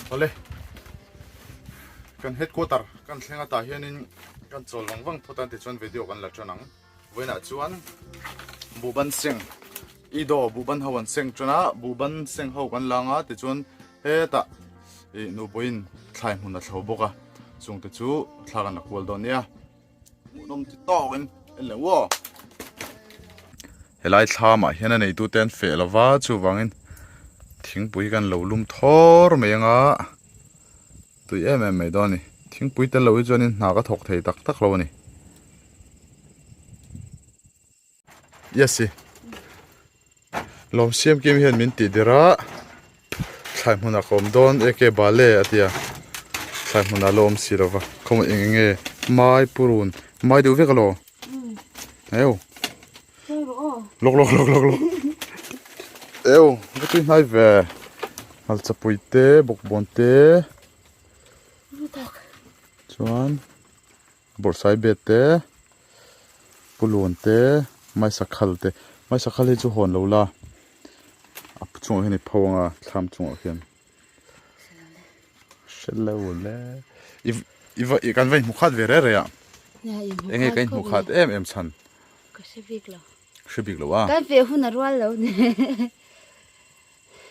Awle kan headquarter kan thleng atah hianin kan chawl vang vang phawt a tichuan video kan la tan ang vawiinah chuan buhban seng ido buhban ho an seng tan a buhban seng ho kan lang a tichuan hetah ih nupuiin thlai hmun a thlo bawk a chungte chu thla kan la kual dawn nia. Hmuhnawm ti tawkin en leh uaw. Helai thlamah hian a neitute an feh lova chuvangin thingpui kan lo lum thawr mai anga tui em em mai dawn a ni. Thingpui tel lo hi chuanin hna ka thawk thei tak tak lo a ni. Yes i. Lawm siam kim hian min tih der a thlai hmunah ka awm dawn eke bale a ti a thlai hmunah la awm si lo va khaw eng eng nge mai purun mai deuh vek alaw eu lawk lawk lawk lawk lawk eu ka tui hnai ve hmarchapui te bawkbawn te chuan Bawrhsai bet te, pulun te, maisakhal te, maisakhal hi chu hawn lo la a chungah hian i pho ang a thlam chungah khian hre lo le i i va kan va inhmu khat ve reh reh a eng nge ka inhmu khat em em chhan ka hre bik lo hre bik lo a kan ve hun a rual lo ni.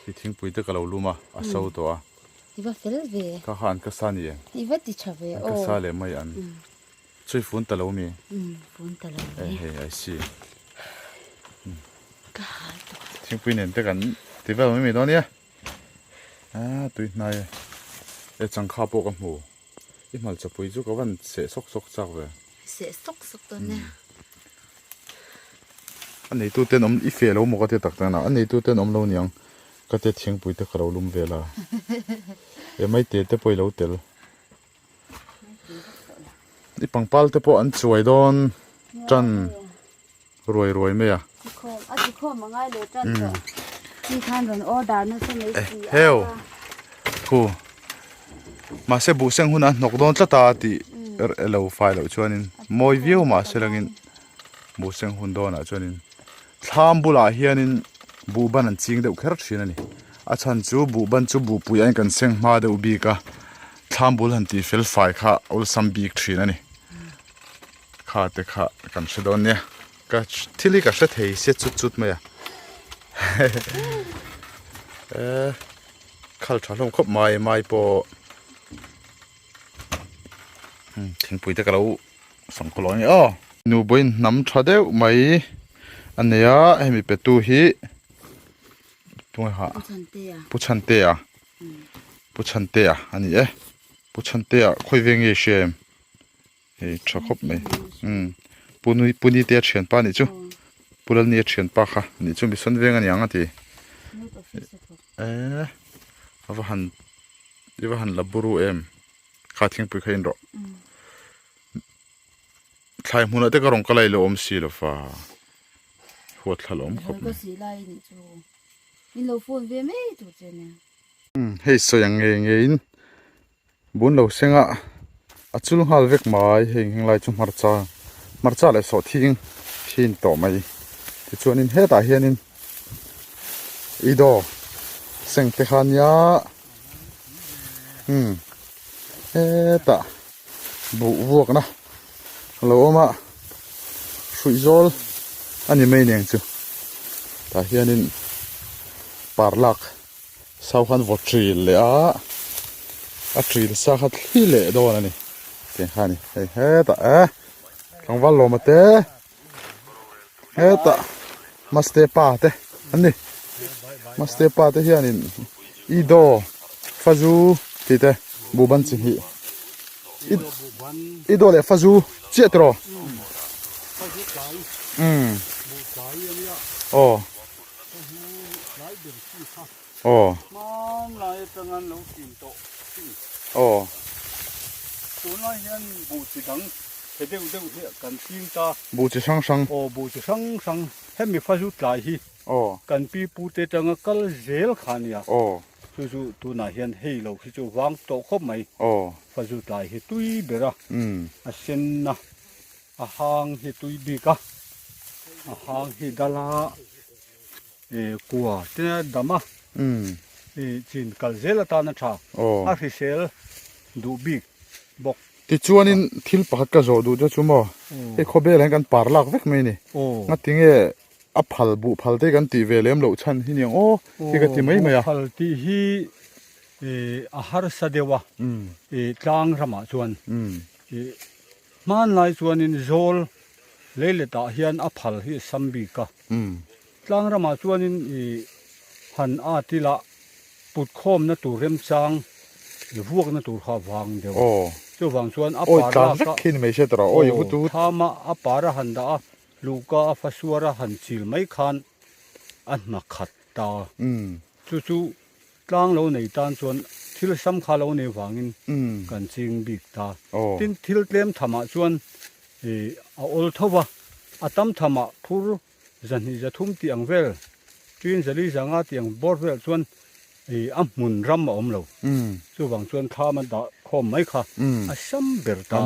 I thingpui te ka lo lum a, a so tawh a. I va fel ve. Ka kha an ka sa ni em? I va ti tha ve aw. An ka sa leh mai an. Chui fun ta lo mi? Umm fun ta lo mi. Hei I see. Ka hal tawh. Thingpui nen te kan ti vel mai mai dawn nia. Ah tui hnai e. E changkha pawh ka hmu. I hmalchapui chu ka van seh sawk sawk chak ve. Seh sawk sawk dawn nia. A neitu ten awm i feh lo maw ka ti tak tak na a neitu ten awm lo niang ka tia thingpui te ka lo lum vel a e maite te pawh i lo tel i pangpal te pawh an chuai dawn tan ruai ruai mai a heu thu mahse buhseng hunah a hnawk dawn tlat a tih lo fai loh chuanin mawi viau mahse langin Buhseng hun dawnah chuanin thlam bulah hianin buhban an ching deuh kher thin a ni. A chhan chu buhban chu buhpui aiin kan seng hma deuh bik a, thlam bul han tih fel fai kha awlsam bik thin a ni. Kha te kha kan hre dawn nia, ka thil hi ka hre thei sia chut chut mai a. Eee khal tha hlawm khawp mai mai pawh thingpui te ka lo. Sangkhaw lo a ni aw. Nubawiin hnam tha deuh mai a nei a hemi petu hi tunge ha Pu Chhantea Pu Chhantea a ni e Pu Chhantea khawi veng nge i hria em hei tha khawp mai umm Pu nui Pu Nitea thianpa a nih chu Pu Lalnia thianpa kha a nih chu Mission veng a ni ang a ti eee a va han i va han la buru em kha thingpui kha in rawh. Thlai hmunah te ka rawn kal a ilo awm si lo fa huat thla lawm khawp mai. Hei sawi ang ngei ngei in bun lo seng a a chul nghal vek mai hei henglai chu hmarcha hmarcha leh sawhthing thin tawh mai tichuanin hetah hianin idaw seng te kha nia umm hetah. Buh vuakna a lo awm a, hruih zawl a ni mai nen chu tah hianin par lak sau khan vaw ṭil leh a, a ṭil sa kha thli leh dawn a ni tiang kha a ni hei hetah e tlangval lawma te hetah maste pa te an ni maste pa te hianin idaw fazu tih te. Buhban chi hnih. I i dawh leh fazu chiah tiraw? Umm. Aw. Aw. Aw. Buh chi hrang hrang. Aw buh chi hrang hrang hemi fazu tlai hi. Aw. Kan pi pu te tanga kal zel kha ania. Aw. Chu chu tunah hian hei lo khi chu vang tawh khawp mai. Aw. Fazu tlai hi tui ber a. Umm. A senna a hang hi tui bik a. A hang hi dala eh kua te dam a. Umm. Eh chin kal zel atan a tha. Aw. A hrisel duh bik bawk. Tichuanin thil pakhat ka zawh duh te chu maw hei khawvel ah hian kan par lak vek mai a ni. Aw. Ngatinge A phal buh phal te kan tih ve lem loh chhan hi niang aw hi ka ti mai mai a. Buh phal tih hi a harsa deuh a, tlang ramah chuan hmanlai chuanin zawl leiletah hian a phal hi a sam bik a, tlang ramah chuanin han at ila put khawmna tur remchang vuakna tur kha a vang deuh a, chuvang chuan a par lak a thama a par a han dah a. Luhka a fasuar a han chil mai khan a hna khat ta. Chu chu tlang lo nei tan chuan thil sam kha lo nei vangin kan ching bik ta. Tin, thil tlem thamah chuan a awl tho va, a tam thamah phur zahnih zathum tih ang vel, ṭin zali zanga tih ang bawr vel chuan a hmun ram a awm lo. Chuvang chuan thlam a dah khawm mai kha a sam ber ta.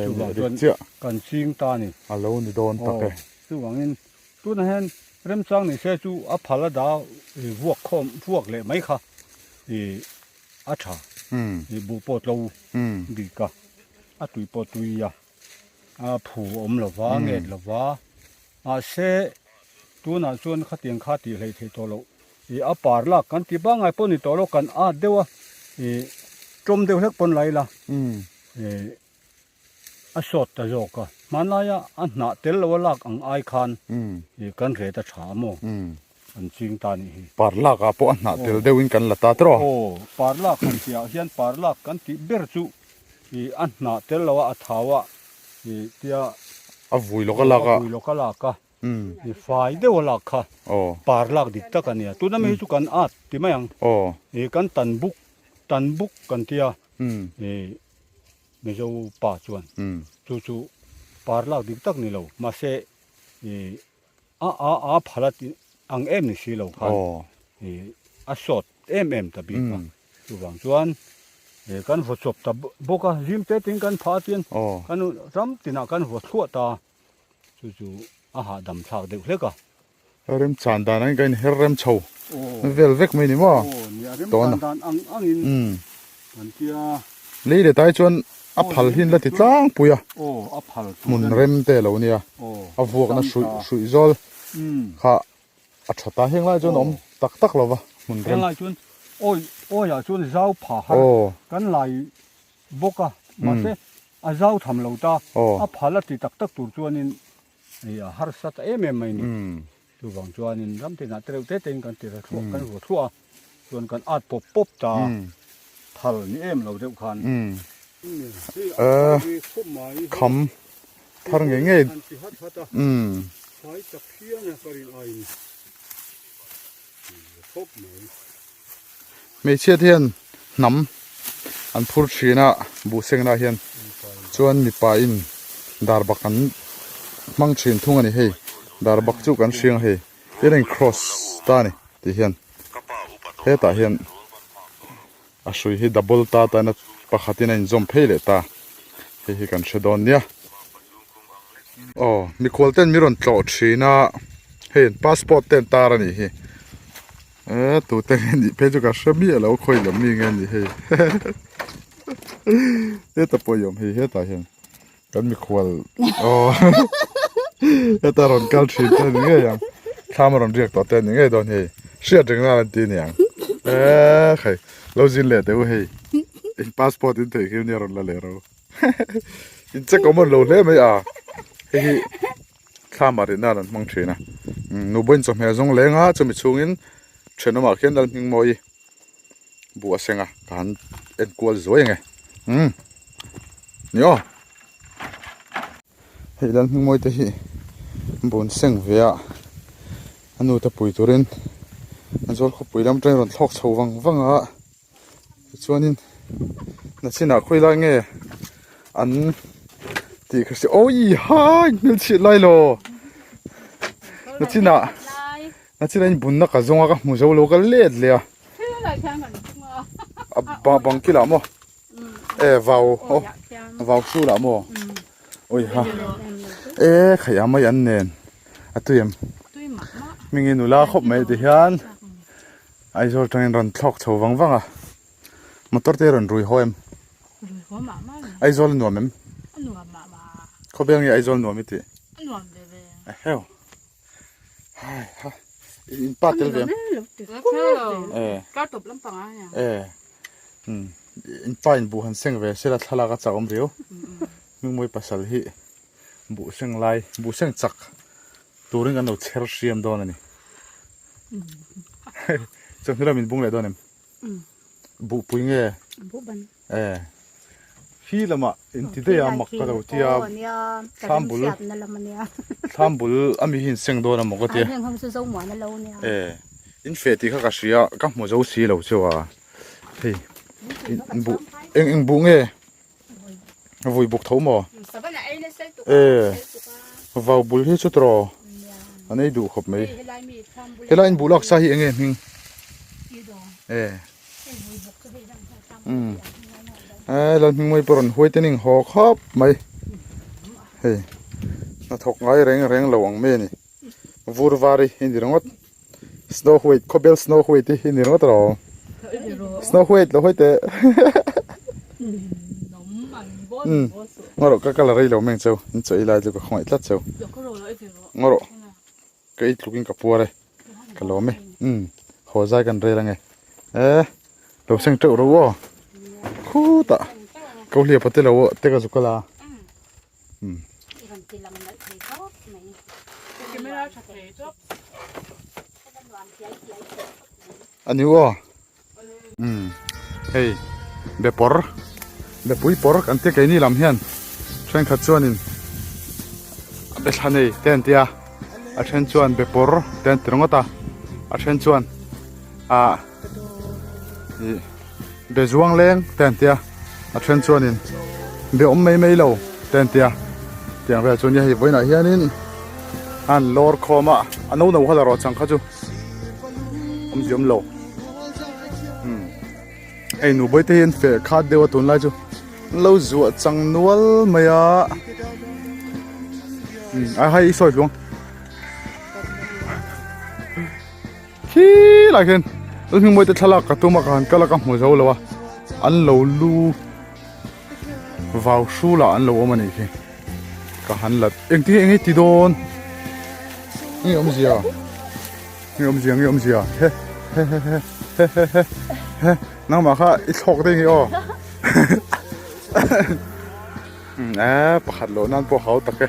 Chuvang chuan kan ching ta a ni. A lo ni dawn tak e. Chuvangin tunah hian remchang ni se chu a phal a dah vuak khawm vuak leh mai kha a tha. Buh pawh tlo bik a, a tui pawh tui a, a phu awm lo va, nget lo va. Mahse tunah chuan khatiang kha tih hleih theih tawh loh. Ih a par lak kan ti bangai pawh ni tawh lo kan at deuh a ih tawm deuh hlek pawn la ila ih a sawt ta zawk a hmanlaia a hnah tel lo a lak ang ai khan ih kan ret a tha a maw kan ching ta nih hi. Par lak ah pawh a hnah tel deuh in kan la ta tawh a. Aw par lak han tih ah hian par lak kan tih ber chu ih a hnah tel lo a a thau a ih tia a vui lawk a lak a. A vui lawk a lak a. I fai deuh a lak kha par lak dik tak a nia. Tuna mi hi chu kan at ti mai ang. I kan tan buk tan buk kan tia i Mizo pa chuan chu chu par lak dik tak ni lo mahse i a a a phal a tih ang em ni si lo khan i a sawt em em ta bik a. Chuvang chuan kan vaw chawp ta bawk a zim te tin kan phah a tin kan ram tinah kan vaw thluah ta. Chu chu a hahdam thlak deuh hlek a. Remchan dan angin kan inher rem chho vel vek mai ni maw? Aw nia, remchan dan ang angin kan tia. Lei leh tai chuan a phal hi an la ti tlangpui a. Aw a phal tur Hmun rem te lo nia. A vuakna hruih hruih zawl kha a tha ta. Heng lai chuan a awm tak tak lo va hmun rem. Heng lai chuan awi awiah chuan zau pha har kan lai bawk a, mahse a zau tham lo ta, a phal a ti tak tak tur chuanin ih a harsa ta em em mai ni. Chuvang chuanin ram tinah te reuh te tein kan ti ra thluah kan ruah thluah a, chuan kan at pawp pawp ta, phal ni em lo deuh khan. Kham thar ngei ngei. Hmeichhia te hian hnam an phur thin a buh sengna hian chuan mipa in dar bak an hmang thin thung a ni hei dar bak chu kan hriang a hei tin a in cross ta a ni tih hian hetah hian a hrui hi double ta ta in pakhat in a inzawm phei leh ta hei hi kan hre dawn nia aw mikhual ten mi rawn tlawh thin a hei an passport te an tar a nih hi eh tute nge nih phei chu ka hre miah lo khawi lam mi nge nih hei heta pawh i awm hei hetah hian. Kan mikhual aw heta rawn kal thin te ni ngei ang thlam a rawn riak tawh te ni ngei dawn hei hriat reng nan an ti niang eee khai lo zin leh teh u hei in passport in theih khi nia rawn la leh ro in check awm lo hle mai a hei hi thlam ah rih nan an hmang thin a nubawiin chawhmeh zawng leng a chumi chhungin thenawmah khian Lalhmingmawi. Buh a seng a, ka han en kual zuai ang e. Umm. Ni aw. Hei lal hmingmawi te hi bun seng ve a, a nu te pui turin an zawl khawpui lam atangin rawn thlawk chho vang vang a. Tichuanin nachinah khawi lai nge an tih kha si awii hai hmelchhiat lai law nachinah nachinah in bunna ka zawng a ka hmu zo lo ka let leh a. A bang kilah maw e vau aw vau hrulah maw ui ha e khaih a mai an nen a tui em hming nula khawp mai ti hian Aizawl atangin rawn thlawk chho vang vang a motor te rawn rui haw em Aizawl a nuam em khawvel nge Aizawl nuam i tih eheu. Hai ha in pa tel ve e in pa in buh han seng ve sela thlalak a chak awm riau hmingmawi pasal hi buh seng lai buh seng chak turin kan lo chher hriam dawn a ni chawhnu lam in bung leh dawn em buh pui nge E hi lamah inti daih a mak ka lo tia thlam bul thlam bul ami hi in seng dawn a maw ka tia e in feh tih kha ka hria ka hmu zo si lo chu a hei in buh eng eng buh nge vui buk tho maw e vau bul hi chu tawh an ei duh khawp mai helai in buh lak sa hi eng nge hming e. Umm eh Lalhmingmawii pawh rawn huai te ning haw khawp mai hei hnathawk ngai reng reng lo ang mai a ni vur var hi i ni ringawt snow white khawbel snow white hi i ni ringawt rawh snow white lo hawi teh umm ngaw rawh ka kal a rei lo mai ang cheu in chaw ei lai chu ka khawngaih tlat cheu ngaw rawh. Ka ei tlukin ka puar e, ka lawm e, umm haw zai kan rel ange, e lo seng teuh ro aw, khutah ko hliah pate lo te ka zuk ala, umm. A ni aw, umm hei be pawr be pui pawr kan tia keini lam hian thenkhat chuanin a be thla nei te an tia a then chuan be pawr te an ti ringawt a a then chuan ah ih be zuang leng te an tia a then chuanin be awm mai mai lo te an tia tiang vel chu nia hei vawiinah hianin an lawr khawm a a no no kha la rawh chang kha chu. Awmzia awm lo umm hei nu bawihte hi an feh khat deuh a tunlai chu an lo zuah chang nual mai a umm a hei i sawi hluang khi lai khian Lalhmingmawii te thlalak ka tum a ka han kal a ka hmu zo lo a an lo lu vau hrulah an lo awm a nih khi. Ka han lat engtin nge enge ti dawn nge awmzia nge awmzia nge awmzia he he he he he he he he nangmah kha i thlawk daih nge aw eh pakhat loh nan pawh hau tak e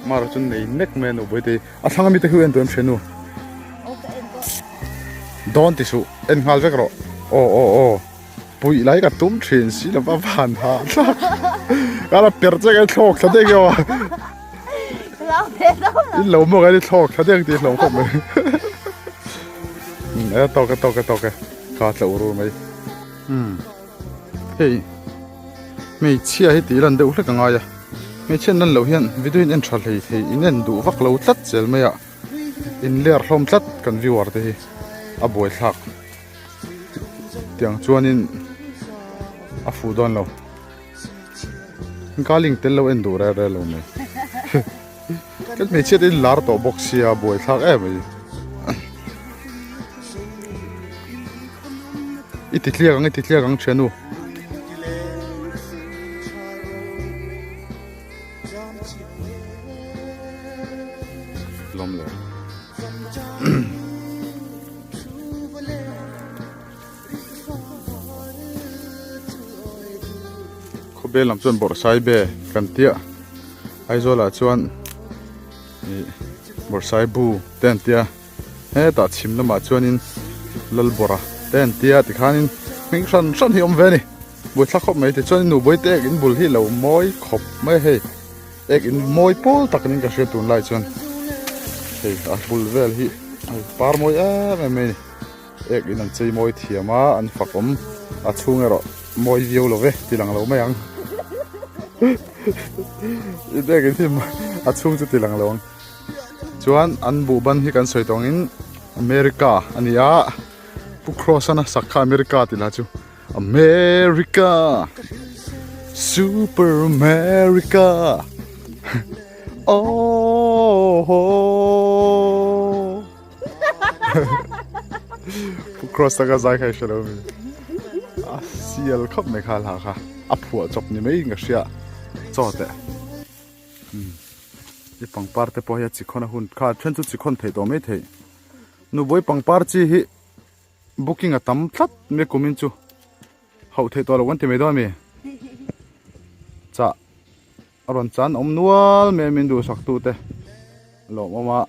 mara chu nei nek mai a nu bawihtei a thlang ami te khi en tawh em hria nu dawn ti suh en nghal vek rawh aw aw aw. Puih lai ka tum thin si lo va van ha thlak ka la per che ka thlawk thla dek emaw in lo maw ka ni thlawk thla dek tih hlawm khawp mai e tawk e tawk e tawk e ka tla ur ur mai um hei hmeichhia hi tih lan deuh hlek a ngai a hmeichhia an lan loh hian video in en tha hlei thei in en duh vak lo tlat zel mai a in ler hlawm tlat kan viewer te hi a buaithlak. Tiang chuanin a fuh dawn lo. Galing tel lo en duh rel rel lo mai. Kan hmeichhia te in lar tawh bawk sia buai thlak em mai. I ti tliak ang i ti tliak ang thianu. Lawm lo. Khawbel lam chuan bawrhsai be kan tia Aizawl ah chuan ih bawrhsai bu te an tia hetah chhim lamah chuanin Lalbawrha te an tia tikhanin. Hming hran hran hi awm ve a ni. Buaithla khawp mai tichuan nu Bawite ek in bul hi lo mawi khawp mai a hei. Ek in mawi pawl tak niin ka hria tunlai chuan hei a bul vel hi hei par mawi em em mai a ni. Ek in an chei mawi thiam a an fak awm a chhung erawh mawi viau lo ve ti lang lo mai ang. In ek in hi a chhung chu ti lang lo ang. Chuan an buhban hi kan sawi tawh angin America a ni a. Pu Cross a sak kha America tih lah chu America Super America Oh Pu Cross taka zai kha i hre lo mi a sial khawp mai kha hla kha a phuah chawp ni mai in ka hria chaw teh i pangpar te pawh hi a chi khawn a hun kha then chu chi khawn theih tawh mai theih. Nubawih pangpar chi hi booking a tam tlat mai kumin chu hauh theih tawh lo kan ti mai dawn a mi chah a rawn chan awm nual mai a min duhsak tu te lawm awm a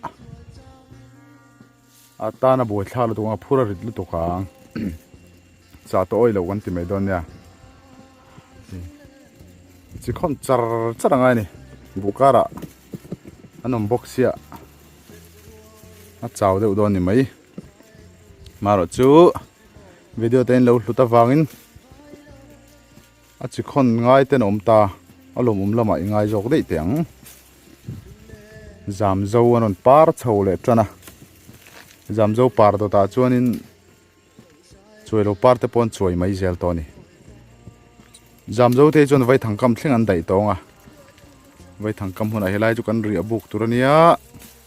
a tan a buai thlak lutuk ang a phur a rit lutuk ang chah tawh awih lo kan ti mai dawn nia chi khawm char char angai a ni buh karah an awm bawk sia. A chau deuh dawn ni mai. Marawh chu video te in lo hlut avangin a chi khawn ngai ten a awm ta a lawmawm lamah i ngai zawk daih teh ang. Zamzo an rawn par chho leh tan a, Zamzo par dawtah chuanin Chuai lo par te pawh an chuai mai zel tawh a ni. Zamzo te hi chuan vaithang kam thleng an daih tawng a. Vaithang kam hunah helai chu kan riah buk tur a nia.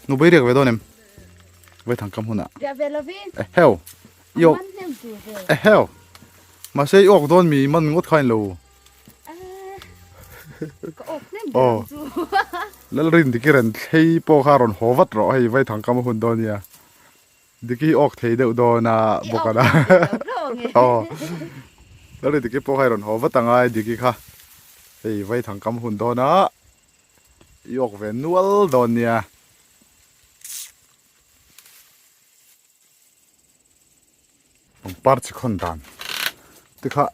Nu bai riak ve dawn em? Vaithang kam hunah. Riah ve lovin. Eheu. I awk. Eheu. Mahse i awk dawn mi man ngawt kha in lo. Ka awk hnem ber ang chu. Lalrin dikiran thlei pawh kha rawn haw vat rawh hei vaithang kam a hun dawn nia. Diki awk thei deuh dawn a bawk a na. Aw. Lali Diki pawh kha i rawn haw vat angai Diki kha. Hei vaithang kam hun dawn a. I awk ve nual dawn nia. Pangpar chi khawn dan te kha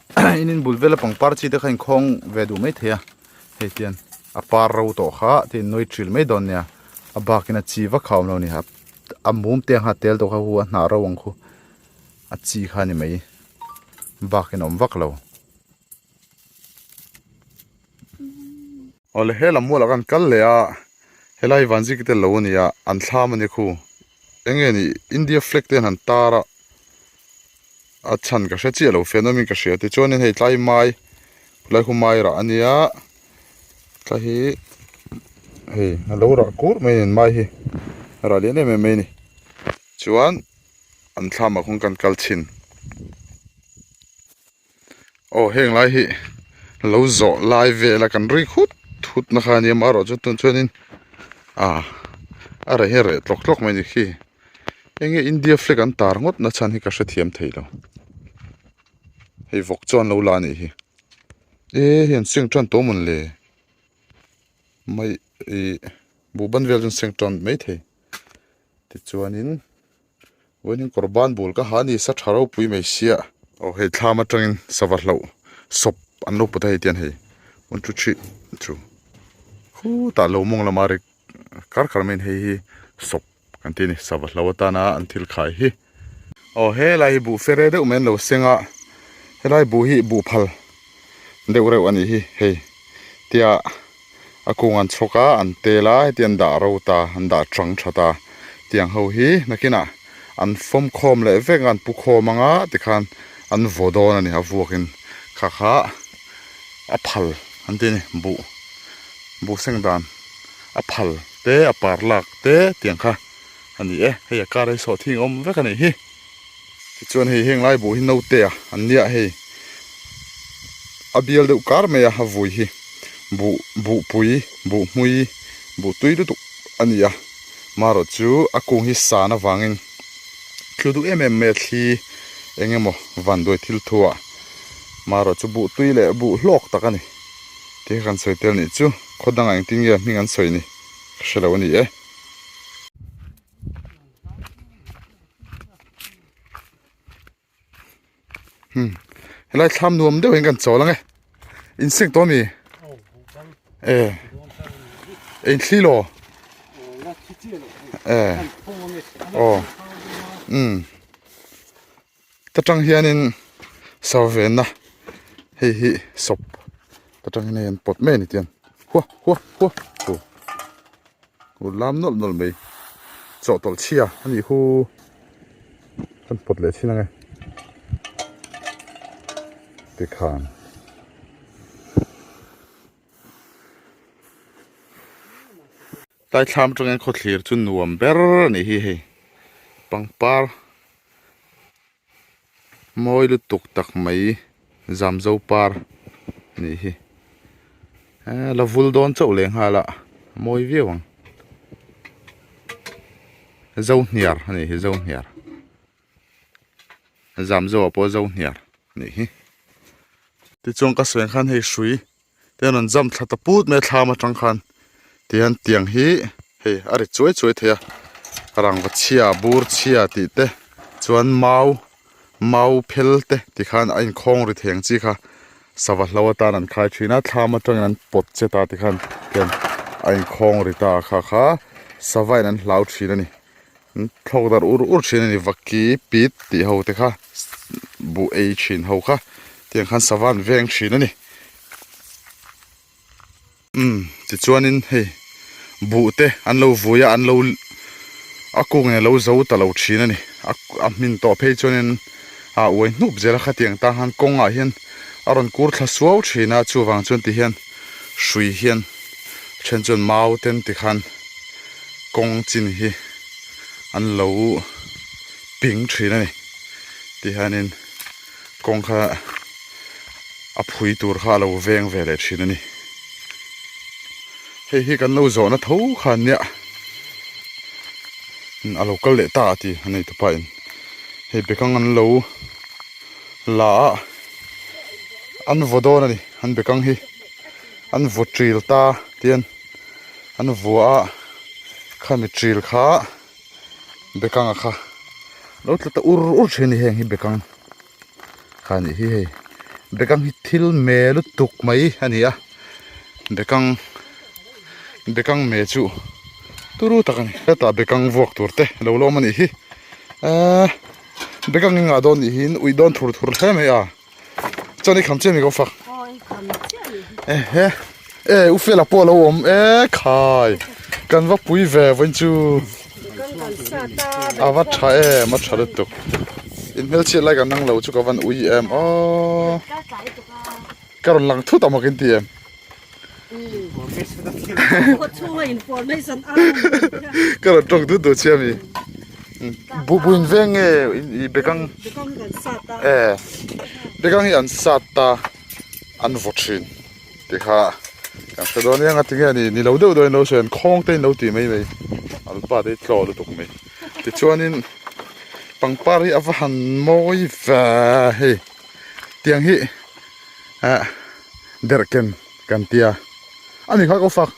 in in bul vela pangpar chi te kha inkhawng ve duh mai thei a. Hei tian a par ro tawh kha tiin nawi ṭil mai dawn nia. A bakin a chi vak kha a awm lo a ni. A mum te ang kha a tel tawh kha hu a hnah ro ang khu a chi kha a ni mai bakin a awm vak lo. Awle he lam mualah khan kal leh a helai vanziki te lo a ni a an thlam a ni khu eng nge ni India flag te an han tar a a chhan ka hre chiah lo fian awmin ka hria tichuanin hei tlai mai khulai khu mai rah a nia. Tla hi hei a lo rah kur mai a ni mai hi a rah lian em em mai a ni chuan an thlam ah khawn kan kal thin aw heng lai hi lo zawh lai vel a kan ri khut khut na kha a nia amaherawhchu tun chuanin ah a reh hi a reh tlawk tlawk mai a ni khi eng nge India flag an tar ngawt na chhan hi ka hrethiam thei lo hei vawk chu an lo la a nih hi. E hei an seng tan tawh mawn le mai ih buh ban vel chu an seng tan mai thei tichuanin vawiin kawr ban bul ka ha a ni sa tha ropui mai sia aw hei thlam atangin sava hlauh sawp an lo put a hei tian hei one two three chu khutah lo mawng lama ri kar kar mai in hei hi sawp. Kan ti a ni, sava hlo atana an thil khai hi. Aw helai hi buh fere deuh mai an lo seng a, helai buh hi buh phal deuh reuh a nih hi hei tia a kung an chhawk a an tel a heti an dah ro ta an dah tang tha ta tiang ho hi nakinah an fawm khawm leh vek a an pu khawm ang a tikhan an vaw dawn a ni a vuakin kha kha a phal an ti a ni buh buh seng dan. A phal te a par lak te tiang kha a ni e hei a kar hi sawhthing a awm vek a nih hi tichuan hei heng lai buh hi naute a an nia hei a bial deuh kar mai a a vui hi buh buhpui buh hmui buh tui lutuk a ni a marawh chu a kung hi san avangin thlu duh em em mai a thli eng emaw vanduai thil thuah marawh chu buh tui leh buh hlawk tak a ni. Tih kha kan sawi tel nih chu khaw dangah engtin nge hming an sawi ni ka hre lo a ni e. Hmm. Helai thlam nuam deuh hian kan chawl ang e. In seng tawh ami? E. In thli law? E. Aw. Um. Ta tang hianin sarvenna hei hi sawp ta tang hian hei an pawt mai a ni tiang hua hua hua hu hu lam nawlh nawlh mai chawhtawlh chhia a nih hu kan pawt leh thin ang e tikhan. Tlai thlam atangin khawthlir chu nuam ber a nih hi hei pangpar mawi lutuk tak mai zamzo par a nih hi eee la vul dawn chauh leh nghal a mawi viau ang zohniar a nih hi zohniar zamzo ah pawh zohniar a nih hi tichuan ka sawi ang khan hei hrui te an rawn jump thla ta put mai a thlam atang khan tihian tiang hi hei a ri chuai chuai thei a rangva chhia bur chhia tih te chuan mau mau phel te tikhan a inkhawng ri thei ang chi kha sava hlo atan an khai thin a thlam atangin an pawt che ta tikhan tihian a inkhawng ri ta kha kha sava in an hlau thin a ni. Thlawk darh ur ur thin a ni vaki pit tih ho te kha buh ei thin ho kha tiang khan sava an veng thin a ni umm tichuanin hei buh te an lo vui a an lo a kung in a lo zo ta lo thin a ni a hmin tawh phei chuanin a uai hnup zel a khatiang tang khan kawngah hian a rawn kur thla suau thin a chuvang chuan tihian hrui hian a then chuan mau ten tikhan kawng chin hi an lo ping thin a ni tihianin kawng kha a phui tur kha a lo veng ve leh thin a ni hei hi kan lo zawhna tho kha an nia a lo kal leh ta a ti a nei tupa in hei bekang an lo la a an vaw dawn a ni an bekang hi an vaw ṭil ta tian. An vua a khami ṭil kha bekang a kha lo tla ta ur ur thin a ni heng hi bekang kha a nih hi hei bekang hi thil me lutuk mai a ni a bekang bekang me chu turu tak a ni hetah bekang vuak tur te a lo la awm a nih hi eee bekang hi ngah dawn nih hi in uih dawn thur thur hle mai a. Chuan i kham chiah mi ka fak. Ehe. E u fela pawh lo awm e khai. Kan va pui ve vawiin chu. A va tha em a tha lutuk. In hmelchhiat lai kan nang lo chu ka van ui em aw. Ka rawn lang thut ang maw kin ti em. Ka rawn tawng dut dut chiah mi. Bu bu in veng nge i bekang e bekang hi an sat ta an vaw thin ti kha kan hre dawn nia ngati nge ni ni lo deuh deuh in lo sawi an khawng te in lo ti mai mai an pa te hi tlaw lutuk mai tichuanin pangpar hi a va han mawi ve hei tiang hi ah derhken kan tia a ni kha ka fak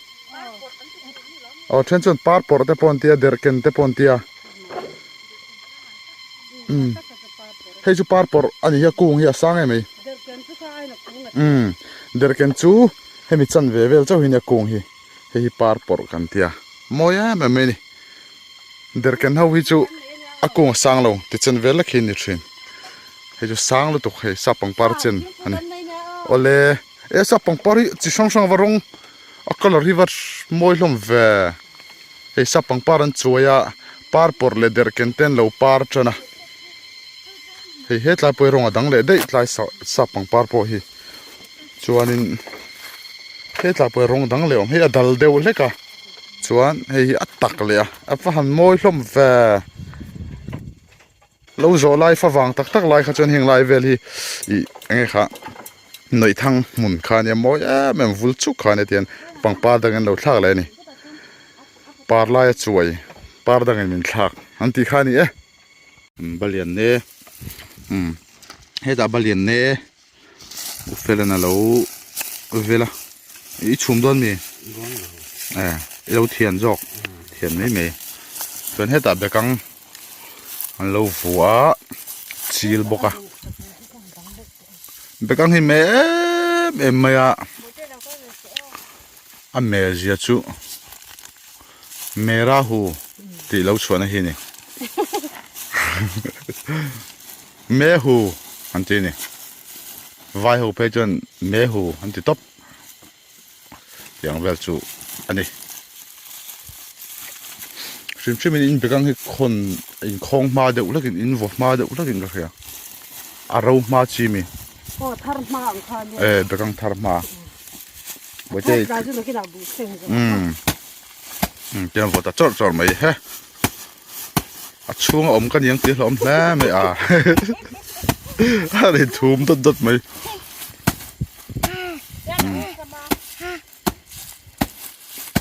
aw then chuan par pawrh te pawh an tia derhken te pawh an tia umm hei chu par pawrh a ni hi a kung hi a sang em mai umm derhken chu hemi chan ve vel chauh hi nia kung hi hei hi par pawrh kan tia mawi em em mai a ni derhken ho hi chu a kung a sang lo ti chen vel lek hi a ni thin. Hei chu sang lutuk hei sap pangpar chen a ni awle e sap pangpar hi chi hrang hrang va rawng a colour hi va mawi hlawm ve hei sap pangpar an chuai a par pawrh leh derh ken te an lo par tan a hei hetlai pawh hi rawng a dang leh daih tlai sap pangpar pawh hi chuanin hetlai pawh hi rawng dang leh a awm hei a dal deuh hlek a chuan hei hi a tak leh a a va han mawi hlawm ve. Lo zawh lai fa vang tak tak lai kha chuan heng lai vel hi ih eng nge kha nawih thang hmun kha ania mawi em em vul chuk kha ania tihian pangpar dangin an lo thlak leh a ni par laia chuai par dangin min thlak an tih kha a ni e. Balian ne umm hetah balian ne U Felan a lo vel a i chhum dawn mi e i lo thian zawk thian mai mai chuan hetah bekang an lo vuah a chil bawk a. Bekang hi me em em mai a a me zia chu mera hu tih lo chhuahna hi a ni me hu an ti a ni vai ho phei chuan me hu an ti tawp. Tiang vel chu a ni. Hrim hrim in in bekang hi khawn in khawng hma deuh hlek in in vaw hma deuh hlek in ka hria. A ro hma chi mi. Aw thar hma ang kha nia. E bekang thar hma. Thar tlai chu nakinah buh seng zawk. Umm. Umm tiang vaw ta chawrh chawrh mai he. A chhunga awm ka niang tih hlawm hle mai a. A ri thum dawt dawt mai.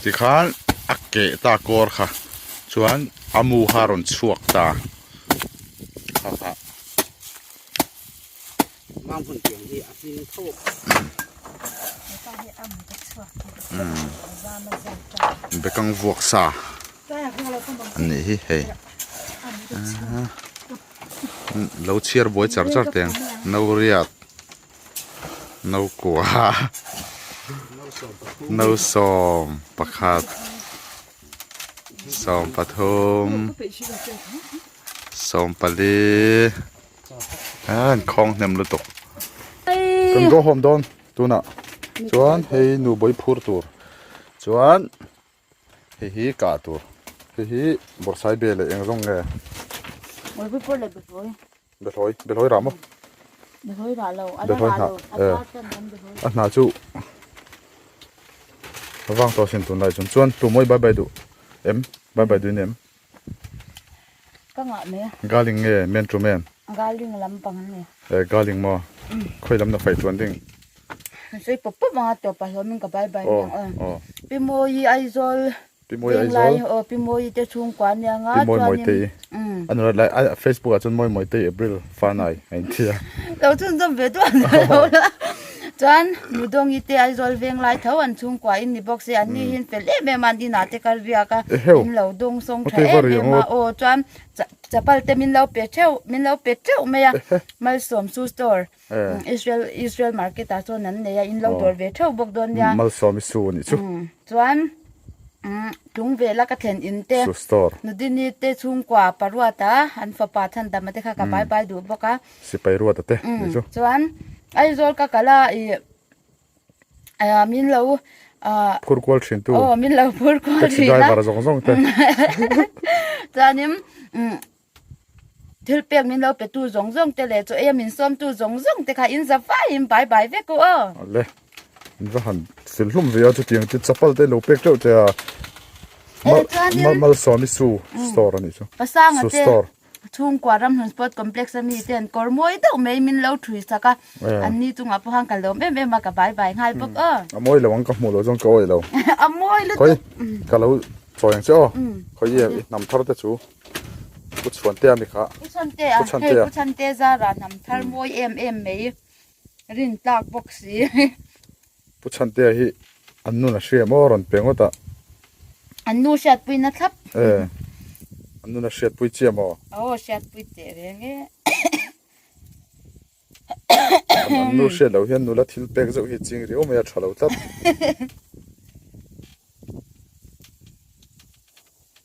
Tikhan a keh ta kawr kha chuan a mu kha a rawn chhuak ta kha kha. Bekang vuak sa an nih hi hei lo chhiar buai char char teng no riat. No kua no 11 13 14 an khawng hnem lutuk kan go home dawn tunah chuan hei nu bawi phur tur chuan hei hi kah tur hei hi bawrhsai be leh eng zawng nge Behlawi, behlawi rah maw? Behlawi rah lo, a la Behlawi rah hnah, lo, a eh. par tan kan behlawi. A hnah chu a vang tawh asin tunlai chuan. Chuan tumawi bye bye duh em? Bye bye duh in em? Ka ngah mai a. Galing nge men to men? Galing lampang an ni. Eh, galing maw? Khawi lam na fai chuan ding? Sawi pawp pawp anga tawp a hlawmin ka bye bye Aw, aniang aw. aw. Pi Mawi Aizawl Pi Mawi Venglai Aizawl. aw Pi Mawi te chhungkua ania nga Pi Mawi chuanin Mawitei. umm. A nulat lai a Facebook ah chuan Mawi Mawitei April Fanai a inti a. Lo chhunzawm ve duah an lo la. Chuan Mudawngi te Aizawl Venglai tho an chhungkua in ni bawk se an ni hian fel em em a an inah te kal riak a Eheu. in lo dawng sawng tha em em a aw chuan chapal te min lo pe theuh min lo pe theuh mai a Malsawm Shoe Store. Israel Israel market ah chuan an nei a in lo dawr ve theuh bawk dawn nia. Malsawm i su a nih chu. Chuan tlung vela ka thlen in te Nudini te chhungkua Paruata an fapa Chhandama te kha ka bai bai duh bawk a. Sipai Ruata te nih chu. Chuan Aizawl ka kal a ih min lo phur kual thin tu. Aw min lo phur kual thin a. Taxi driver zawng zawng te. Chuanin Thil pek min lo petu zawng zawng te leh chaw ei a min sawmtu zawng zawng te kha in za faiin bai bai vek u aw. Le, in va han fil hlum ve a chutiang te chapal te lo pek teuh che a. Mal Malsawmi Su store a nih chu. Pasanga te chhungkua Ramhlun Sport Complex a mi ten kawr mawi deuh mai min lo thui sak a. An ni chungah pawh khan ka lawm em em a ka bai bai nghal bawk aw. A mawi lo ang ka hmuh loh chuan ka awih lo. A mawi lutuk. Khawi ka lo chawi ang che aw. Khawi i hnam thar te chu. Pu Chhuantea mi kha. Pu Chhuantea, hei Pu Chhuantea zara hnam thar mawi em em mai rin tlak bawk si. Pu Chhuantea hi an nun a hria maw rawn pe ngawt a. An nu hriatpui na thlap. E, an nun a hriatpui chiah maw? Aw hriatpui teh reng e. An nu hriat loh hian nula thil pek zeuh hi ching riau mai a tha lo tlat.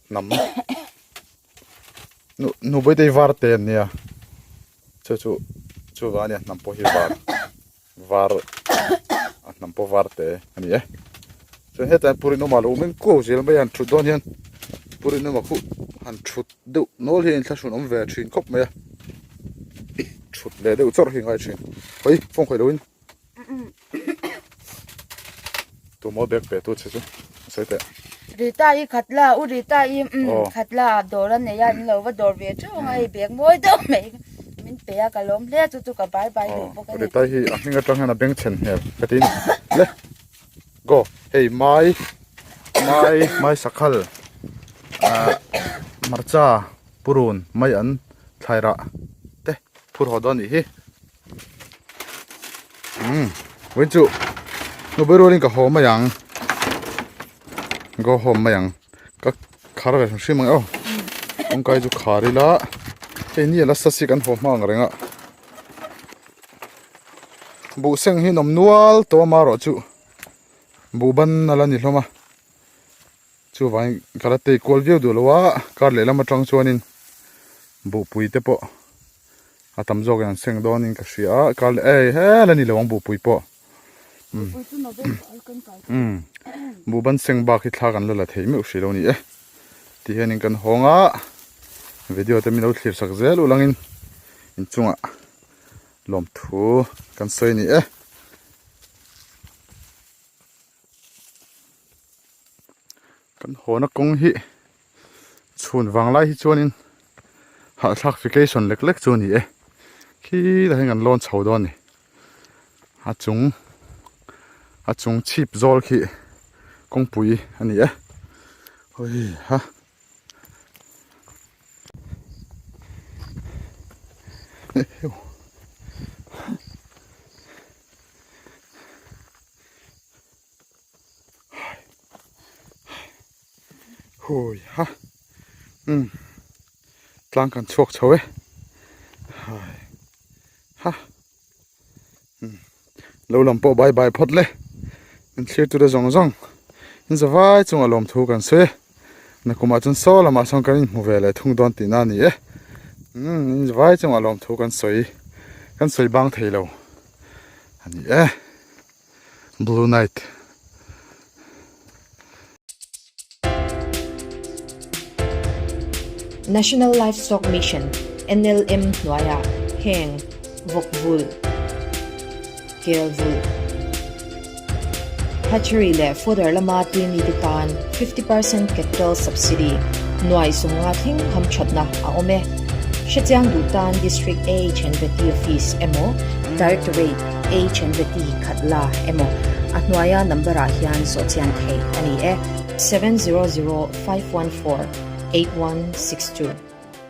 Hnam nu nu bawihtei var te an nia chu chu chuvang ania hnam pawh hi var var a hnam pawh var te a ni e chuan hetah hian purinawma lo awm engkuau zel mai a han thut dawn hian purinawma khuh han thut deuh nawl hian inthlahrun awm ve thin khawp mai a thut leh deuh chawrh hi a ngai thin hawi phone khawih loin tumaw bag pe tu che chu a sawi teh Rita i khat la u Rita i khat la ah dawr a nei a in lo va dawr ve theuh ang a hei bag mawi deuh mai min pe a ka lawm hle a chu chu ka bai bai duh bawk a ni Rita hi a hming atang hian a beng chhen hmel ka ti a ni le Go hei mai mai mai sakhal ah hmarcha purun mai an thlai rah te phur haw dawn anih hi umm vawiin chu hnubai rualin ka haw mai ang go home mai ang ka khar ve hrim hrim ang e aw kawngkai chu khar ila hei ni a la sa si kan haw hma ang reng a. Buh seng hi an awm nual tawh a marawh chu buh ban a la ni hlawm a chuvangin ka la tei kual viau duh lo a kar lehlam atang chuanin buhpui te pawh a tam zawkin an seng dawnin ka hria a kar leh ei he la ni lo ang buhpui pawh umm buh ban seng bak hi thla kan la la thei meuh hrih lo a ni e ti hianin kan hawng a video te min lo thlir sak zel ulangin inchungah. Lawmthu kan sawi a ni e. Kan hawna kawng hi chhun vang lai hi chuanin hahthlak vacation lek lek chu a ni e. Khilai hian kan lawn chho dawn a ni. A chung a chung chhip zawl khi kawngpui a ni e. Hawi ha. Hui ha umm tlang kan chhuak chho e hai ha. Lo lam pawh bai bai phawt le min thlir tura zawng zawng in zavai chungah lawmthu kan sawi e nakumah chuan saw lamah sawn kan inhmu ve leh thung dawn tihna a ni e umm in zavai chungah lawmthu kan sawi kan sawi bang thei lo a ni e blue night. National Livestock Mission, NLM, hnuaiah heng vawk vulh, kel vulh, hatchery leh fodder lama tui mite tan 50 percent capital subsidy nuai sumnga thleng hamthatna a awm e. Hrechiang duh tan District AHNVT Office emaw Directorate AHNVT khat la emaw a hnuaia number ah hian zawhchian theih a ni e. 7005148162.